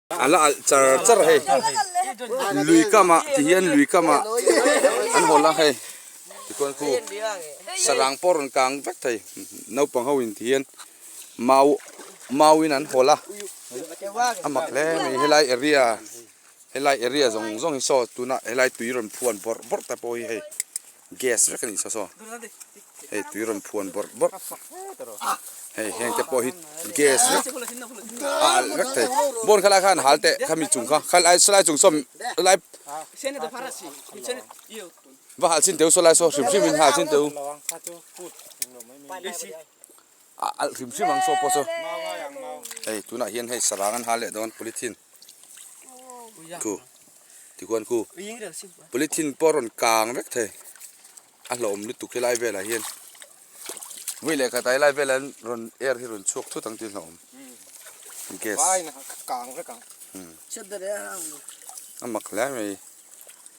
A la alh char char hei lui kamah ti hian lui kamah an hawl a hei tikhuan khu sarang pawh rawn kang vek thei naupang ho in ti hian mau mau in an hawl a a mak hle mai helai area helai area zawng zawng hi saw tunah helai tui rawn phuan bawrh bawrh te pawh hi hei gas vek a ni saw saw. Hei tui rawn phuan bawrh bawrh hei heng te pawh hi gas vek a alh vek thei bawn kha lai khan hal teh khami chung kha kha lai salai chung saw lai va hal chin teu saw lai saw hrim hrim in hal chin teu a alh hrim hrim ang saw pawh saw hei tunah hian hei sarang an hal leh dawn polythene khu tikhuan khu polythene pawh a rawn kang vek thei. A hlauhawm lutuk helai velah hian vui leh khat ah helai velah hian rawn air hi rawn chhuak thut ang tih a hlauhawm gas a mak hle mai.